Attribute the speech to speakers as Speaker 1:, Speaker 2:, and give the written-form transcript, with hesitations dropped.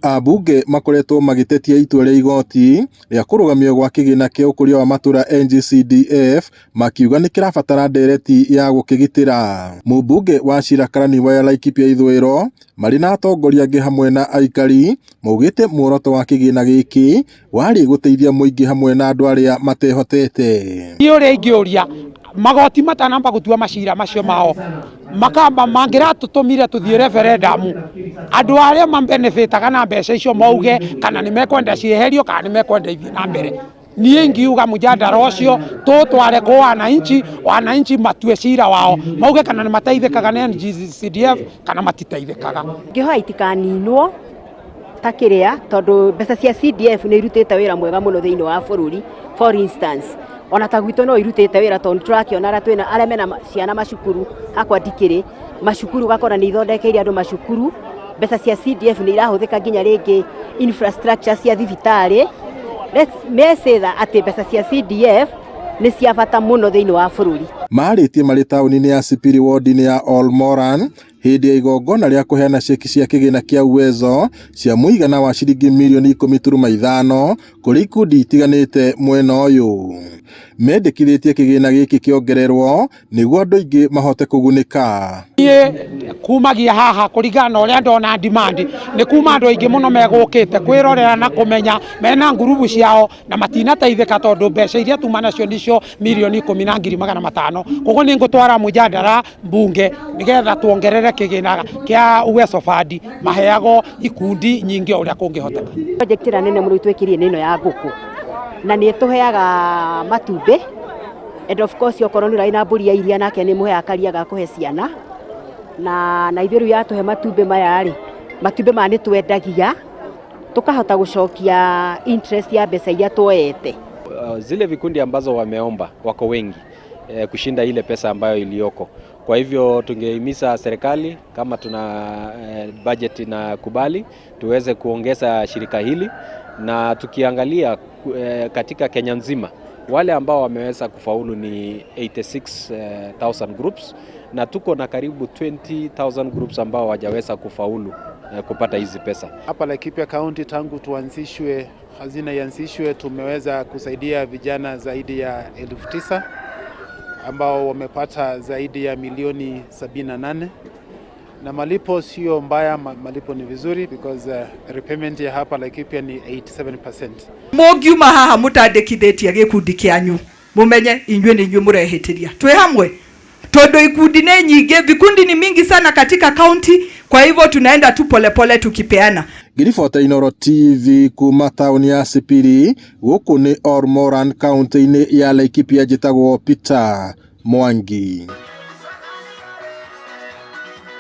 Speaker 1: Ambunge makoretwo magĩtetia itua rĩa igoti rĩa kũrũgamio gwa kĩgĩna kĩa ũkũria wa matũra NGCDF makiuga nĩ kĩrabatara ndereti ya gũkĩgitĩra. Mũmbunge wa Shira Karani wa Laikipia Ithũĩro marĩ na atongoria angĩ hamwe na aikari maugĩte muoroto wa kĩgĩna gĩkĩ warĩ gũteithia mũingĩ hamwe na andũ arĩa matehotete.
Speaker 2: Niĩ ũrĩa ingĩũria magoti matanamba gũtua macira macio mao makamba mangĩratũtũmire tũthiĩ referendum andũ arĩa mabenefitaga na mbeca icio mauge kana nĩ mekwenda cieherio kana nĩ mekwenda ithiĩ na mbere. Niĩ ingiuga mũjadara ũcio tũtware kwa wananchi, wananchi matue cira wao mauge kana nĩ mateithĩkaga nĩ NGCDF kana matiteithĩkaga.
Speaker 3: Ngĩhoya itikaninwo ta kĩrĩa tondũ mbeca cia CDF nĩ irutĩte wĩra mwega mũno thĩinĩ wa bũrũri. For instance, ona ta gwitũ no irutĩte wĩra tondũ nĩ tũrakĩona arĩa twĩna arĩa mena ciana macukuru, hakwa ndikĩrĩ, macukuru ũgakora nĩ ithondekeire andũ macukuru. Mbeca cia CDF nĩ irahũthĩka nginya rĩngĩ infrastructure cia thibitarĩ. Mecetha atĩ mbeca cia CDF nĩ cia bata mũno thĩinĩ wa bũrũri.
Speaker 1: Marĩtie marĩ taũni-inĩ ya Sipiri wodi-inĩ ya Olmoran hĩndĩ ya igongona rĩa kũheana ceki cia kĩgĩna kĩa Uwezo cia mũigana wa ciringi mirioni 10.5 kũrĩ ikundi itiganĩte mwena ũyũ. Mendekithĩtie kĩgĩna gĩkĩ kĩongererwo nĩguo andũ aingĩ mahote kũgunĩka.
Speaker 2: Niĩ kumagia haha kũringana na ũrĩa ndona demand nĩ kuma andũ aingĩ mũno megũkĩte kwĩrorera na kũmenya mena ngurubu ciao na matinateithĩka tondũ mbeca iria tuma nacio nicio mirioni 10 na ngiri 500. Koguo nĩ ngũtwara mũjadara mbunge nĩgetha tuongerere kĩgĩna kĩa Uwezo Fund maheagwo ikundi nyingĩ o ũrĩa kũngĩhoteka.
Speaker 3: Project ĩrĩa nene mũno twĩkĩrire nĩ ĩno ya ngũkũ na nĩ ĩtũheaga matumbĩ, and of course okorwo nĩ ũrarĩ na mbũri ya iria nake nĩ mũheaga karia ga kũhe ciana, na ithuĩ rĩu yatũhe matumbĩ maya rĩ, matumbĩ maya nĩ twendagia tukahota gũcokia interest ya mbeca iria tuoete.
Speaker 4: Zile vikundi ambazo wameomba wako wengi kushinda ile pesa ambayo iliyoko. Kwa hivyo tungehimiza serikali kama tuna budget na kubali tuweze kuongeza shirika hili, na tukiangalia katika Kenya nzima wale ambao wameweza kufaulu ni 86,000 groups na tuko na karibu 20,000 groups ambao hawajaweza kufaulu kupata hizi pesa.
Speaker 5: Hapa Laikipia County tangu tuanzishwe, hazina ianzishwe, tumeweza kusaidia vijana zaidi ya 9,000 ambao wamepata zaidi ya milioni 78, na malipo sio mbaya, malipo ni vizuri because repayment ya hapa Laikipia ni 87%.
Speaker 6: Mũngiuma haha mũtandĩkithĩtie gĩkundi kĩanyu, mũmenye inyuĩ nĩ inyuĩ mũrehĩtĩria. Twĩ hamwe tondũ ikundi nĩ nyingĩ, vikundi ni mingi sana katika county, kwa hivyo tunaenda tu polepole tukipeana.
Speaker 1: Ngĩribota Inooro TV kuma taũni ya Sipiri, gũkũ nĩ Olmoran kaunti-inĩ ya Laikipia, njĩtagwo Peter Mwangi.